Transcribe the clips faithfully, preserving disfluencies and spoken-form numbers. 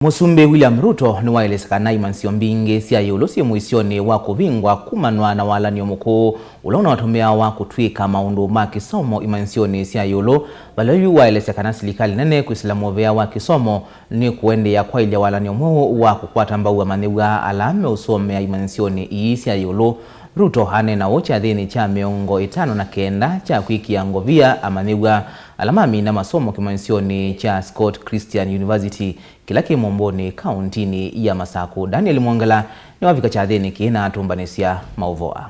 Mũsumbĩ William Ruto nĩwaelesya kana imanyĩsyo mbingĩ sya ĩũlũ syĩ mũisyonĩ wa kũvingwa kumanwa na walan'yo mũkũũ ũla ũnatũmĩawa kũtw'ĩka maũndũ ma kĩsomo imanyĩsyonĩ sya ĩũlũ, vala yu waelesya kana silikalĩ nene kwĩsĩla mũvea wa kĩsomo nĩkũendeea kwaĩlya walan'yo mweũ wa kũkwata mbau amanyĩw'a ala meũsomea imanyĩsyonĩ ii sya ĩũlũ. Ruto aneena ũu kyathĩnĩ kya mĩongo ĩtano na kenda kya kwĩkĩa ngovia amanyĩw'a ala mamina masomo kĩmanyĩsyonĩ kya Scott Christian University, kĩla kĩ Mũmbũnĩ, kaũntinĩ ya Masakũ. Daniel Mwongela nĩwavika kyathĩnĩ kĩĩ na atũmbanĩsya maũvoo aa.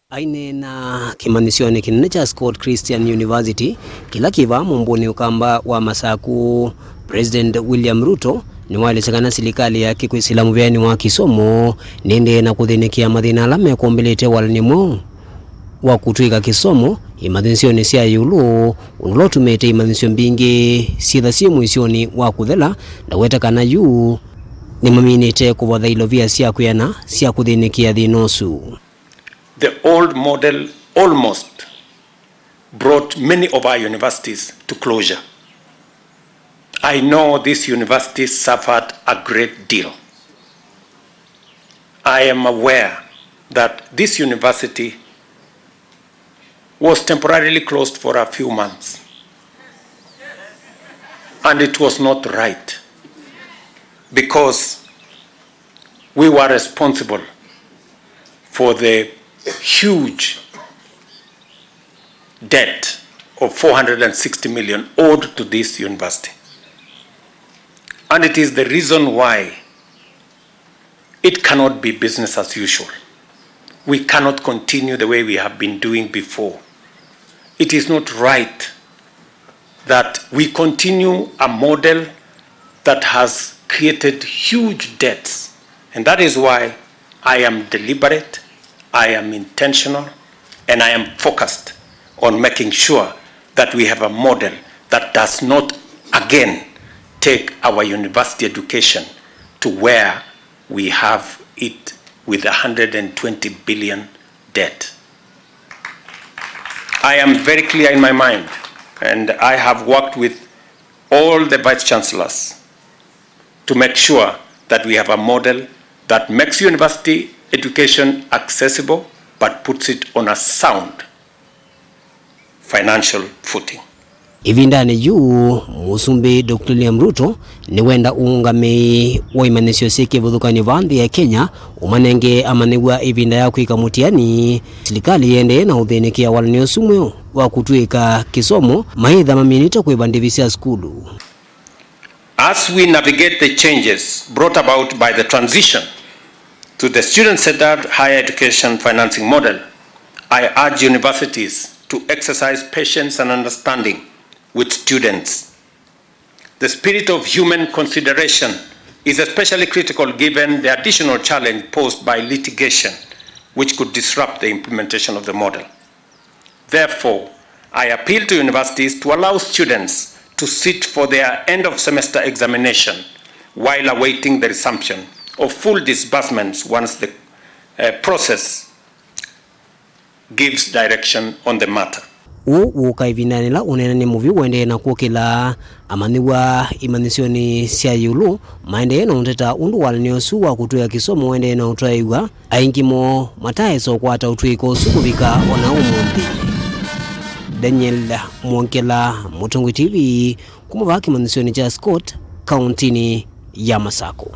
Aineena kĩmanyĩsyonĩ kĩnene kya Scott Christian University, kĩla kĩ vaa Mũmbũnĩ Ũkamba wa Masakũ, President William Ruto nĩwaelesya kana silikalĩ yake kwĩsĩla mũveanĩ wa kĩsomo nĩendee na kũthĩnĩkĩa mathĩna ala mekombelete walan'yo mweũ wa kũtw'ĩka kĩsomo imanyĩsyonĩ sya ĩũlũ, ũndũ ũla ũtumĩte imanyĩsyo mbingĩ syĩtha syĩ mũisyonĩ wa kũthela, na weta kana yu nĩmaminĩte kũvatha ilovia sya kwĩana sya kũthĩnĩkĩa thĩna ũsu. The old model almost brought many of our universities to closure. I know this university suffered a great deal. I am aware that this university was temporarily closed for a few months. And it was not right, because we were responsible for the huge debt of four hundred and sixty million owed to this university. And it is the reason why it cannot be business as usual. We cannot continue the way we have been doing before. It is not right that we continue a model that has created huge debts. And that is why I am deliberate, I am intentional, and I am focused on making sure that we have a model that does not again take our university education to where we have it with a hundred and twenty billion debt. I am very clear in my mind, and I have worked with all the vice chancellors to make sure that we have a model that makes university education accessible but puts it on a sound financial footing. Ĩvindanĩ yu, Mũsumbĩ Doctor William Ruto nĩwenda ũũngamĩi wa imanyĩsyo syĩ kĩvathũkany'o vaa nthĩ ya Kenya ũmanenge amanyĩw'a ĩvinda ya kwĩka mũtiani, silikalĩ ĩendee na ũthĩnĩkĩa walan'yo ũsu mweũ wa kũtw'ĩka kĩsomo maĩtha maminĩte kũĩva ndĩvi sya sukulu. As we navigate the changes brought about by the transition to the student-centered higher education financing model, I urge universities to exercise patience and understanding with students. The spirit of human consideration is especially critical given the additional challenge posed by litigation, which could disrupt the implementation of the model. Therefore, I appeal to universities to allow students to sit for their end-of-semester examination while awaiting the resumption of full disbursements once the, uh, process gives direction on the matter. Ũũ wũka ĩvindanĩ yĩla ũneenany'a mũvyũ ũendee na kũkĩla. Amanyĩw'a imanyĩsyonĩ sya ĩũlũ maendee na ũteta ũndũ walan'yo ũsu wa kũtw'ĩka kĩsomo ũendee na ũtwaĩw'a, aingĩ moo mataaĩsa ũkwata ũtw'ĩko ũsu kũvika o na ũmũnthĩ. Daniel Mwongela, Mũtongoi T V, kuma vaa kĩmanyĩsyonĩ kya Scott, kaũntinĩ ya Masakũ.